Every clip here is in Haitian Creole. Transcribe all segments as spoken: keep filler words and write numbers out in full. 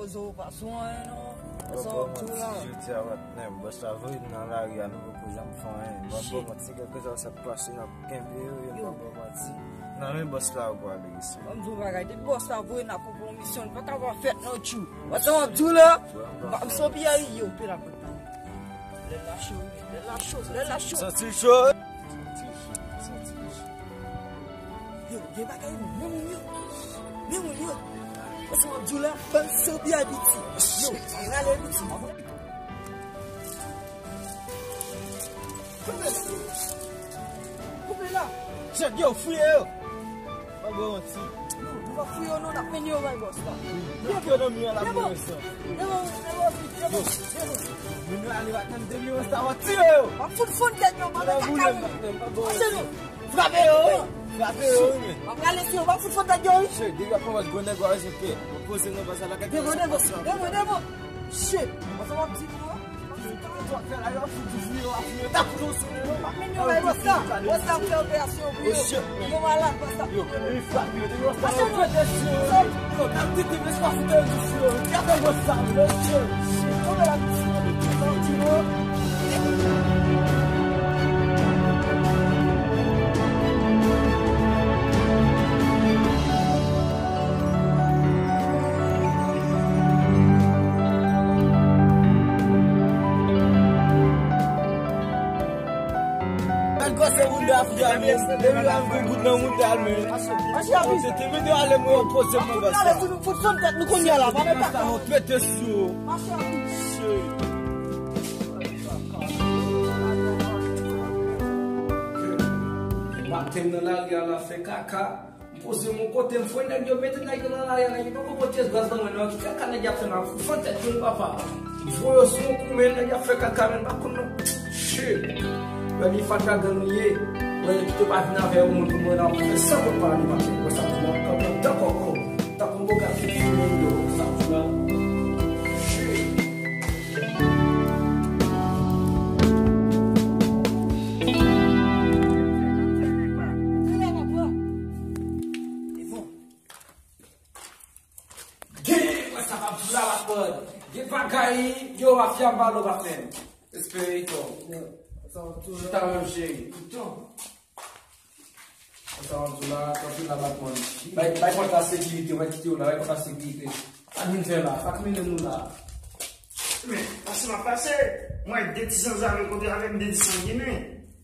Zo pa sou anyen non. Sa w ap di la. Jodi a patnè, bòs la voye n nan lari a, nou poko janm fè anyen. M pa ba w manti, kèlkeswa sa k pase, n ap kenbe yo, yo, m pa ba w manti. Nan men bòs la ou prale isi. Ban m di w bagay, depi bòs la voye n ap pran misyon, li pa ka pa fèt non tjou. Wè sa w ap di w la? M se yon piyay, yo, pe la pòt la. Lè l la cho wi, lè l la cho, lè l la cho. Santi l cho. Yo, gen bagay, men moun yo. Men moun yo. Wè sa w ap di w la? Ban m se yon piyay piti. Yo, rale piti. Koupe la. Koupe la. Chèf, yo, fouye yo. Pa ba w manti. Non, nou pa fouye yo non, n ap mennen yo bay bòs la. N ap fouye yo nan mi an, l ap mennen yo san. Devan, devan, devan, devan. Mennen yo ale, pa tann de mi an, sa w ap tire yo. W ap fout fonn tèt yo, pa nan kaka yo. Pase nou. Frape yo, wi. Frape yo, wi, men. W ap rale sou yo, w ap fout fonn tèt yo, wi. Chèf, depi w ap pran bòs gwo nèg, w a rezon ke. W ap poze nan bòs la, lakay. Devan, devan, devan, devan. Shit. Wè sa w ap di nou an? Sa w ap fè la, yo ap fout di fouye, yo ap fouye, yo t ap fout yo sou yo. M ap mennen yo bay bòs la. Bòs la ap fè operasyon pou yo. Yo malad, bòs la. Yo, yo frape yo, yo frape yo, yo pete sou yo. Yo, n ap tete, men se pa fout yo di fouye yo. Ki afè bòs sa, mesye? Shit, konbyen la di fouye yo? Gad gwosè mouda a, frè, men. Depi la, m gen bout nan mouda l, men. Mete ale, mwen, poze mwen, bòs la. Fout sou tèt nou kounye a la, pa mete. Sa, mwen pete sou. Shit. Maten nan lari a la fè kaka. M poze m yon kote, m fouye nèg yo, mete nèg yo nan lari a, nèg yo poko pote pyès gaz ban mwen non. Ki kaka nèg y ap fè, m ap fè tèt moun papa. M voye yo sou yon kou, men nèg y ap fè kaka, men m pa konn non. Shit. Wè li fatra gang li ye. Wè li kite pa vin avè yon moun pou mwen la, m fè san kout pa li maten. Wè sa pou mwen kanpe dan kòkò. Tankou m boga ki fini yo, sa pou la. Shit. Gen, wè sa pa pou la, la prod. Gen bagay, yo, mafya, m pa lo pa fè m. Espere, Ito. Chita menm, cheri. Ito. Sa w ap di la, kanpe la, Batman. Bay, bay pòt la sekirite, mwen kite w la, bay pòt la sekirite. Pa t vin fè la, pa t mennen nou la. Men, pase m ap pase. Mwen, de ti zanzave kontre avè m, de ti san ginen.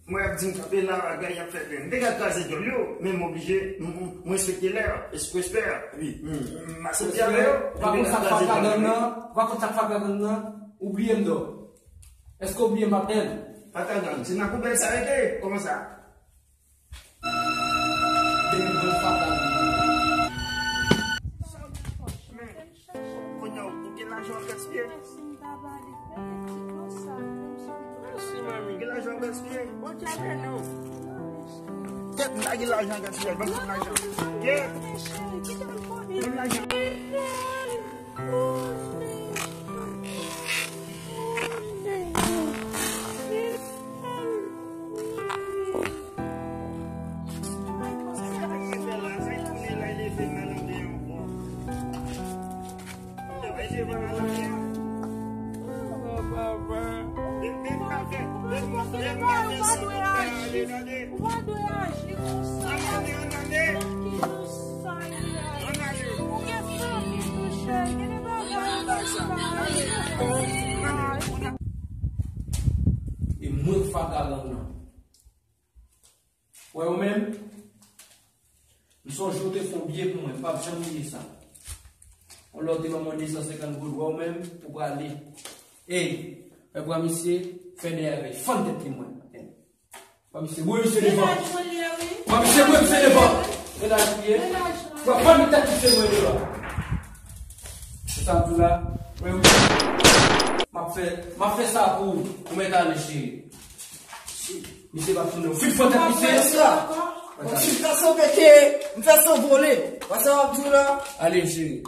Mwen ap di m kanpe la, bagay y ap fè grenn. M te ka kraze dyòl yo, men m oblije, m, m, m respekte lè, espresper. Wi. M, m aksepte avè yo. Ou pa konn sa k fatra gang nan? Ou pa konn sa k fatra gang nan? Ou bliye m dò. Èske w bliye m, patnè? Fatra gang, se nan koubèy sa rete? Kòman sa? Kounye a, ou gen lajan w ap gaspiye? Mèsi, manmi. Gen lajan w ap gaspiye? Bondye avè nou. Kèt, m pa gen lajan w ap gaspiye. Ban m lajan. Kèt. Ban m lajan. Ou pa dwe aji konsa. Ann ale, ann ale. Ann ale. Ou gen fanmi tou, cheri. Gen de bagay ou pa ka fè. E mwen k fatra gang nan. Wè ou menm? M sonje w te fè yon biyè pou mwen, m p ap janm bliye sa. Yon lè w te ban mwen de san senkant goud, wè w menm, ou prale. Ey, wè pran misye, fè dèyè avè l, fann tèt li mwen. Pran misye, voye misye devan. Pran misye, voye misye devan. Mennaj li ye. Pran, fann tèt misye, voye devan. Se sa m di w la. Wè, wi. M ap fè, m ap fè sa pou ou. Ou mèt ale, cheri. Misye pa tounen. Ou fin fè tèt misye. Bon, si m ta sanble ke m fè san vole. Wè sa w ap di w la? Ale, cheri.